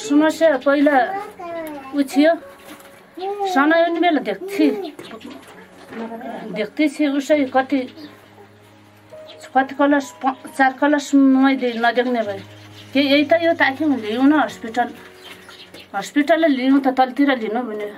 समस्या पहिला उ थियो सानो पनि बेला देख्थे थिएँ उसै कति क्लास 4 क्लास मैले नदेख्ने भए यही त यो ताकि म लिउँ न हस्पिटलले लिउँ त तलतिर लिनु भन्यो।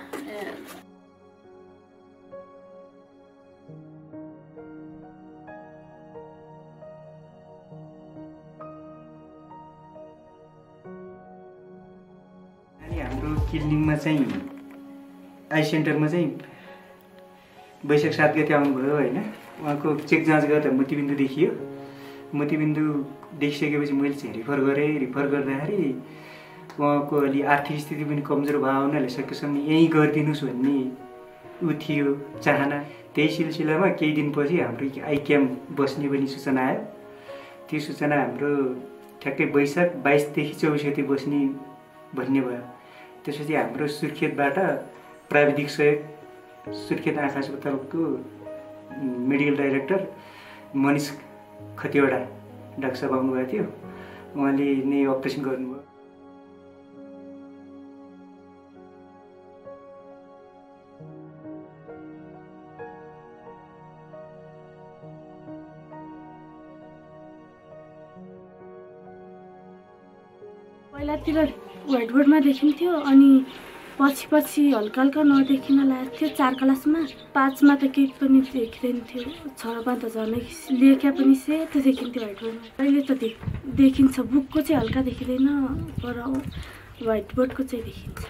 हाम्रो किलिङमा चाहिँ आई सेन्टरमा चाहिँ वैशाख 7 गते आउनुभयो होइन। उहाँको चेक जाँच गर्दा मोतीबिन्दु देखियो। मोतीबिन्दु देखिसकेपछि मैले चाहिँ रिफर गरेँ। रिफर गर्दाखेरि उहाँको अलि आर्थिक स्थिति पनि कमजोर भयो हुनाले सकेसम्म यहीँ गरिदिनुहोस् भन्ने ऊ थियो चाहना। त्यही सिलसिलामा केही दिनपछि हाम्रो आई क्याम्प बस्ने पनि सूचना आयो। त्यो सूचना हाम्रो ठ्याक्कै वैशाख 22 देखि 24 गते बस्ने भन्ने भयो। त्यसपछि हाम्रो सुर्खेतबाट प्राविधिक सहयोग सुर्खेत आँखा अस्पतालको medical director Manish Khatiwada doctor साहब आउनुभएको थियो। उहाँले नै अपरेसन गर्नुभयो। पहिलातिर व्हाइट बोर्डमा देखिन्थ्यो अनि पछि हल्का हल्का नदेखिन लागेको थियो। 4 क्लासमा 5 मा त केही पनि देखिँदैन थियो। 6 मा त झनै लेख्या पनि सेतो देखिन्थ्यो व्हाइट बोर्डमा। अहिले त देखिन्छ बुकको चाहिँ हल्का देखिँदैन पर व्हाइट बोर्डको चाहिँ देखिन्छ।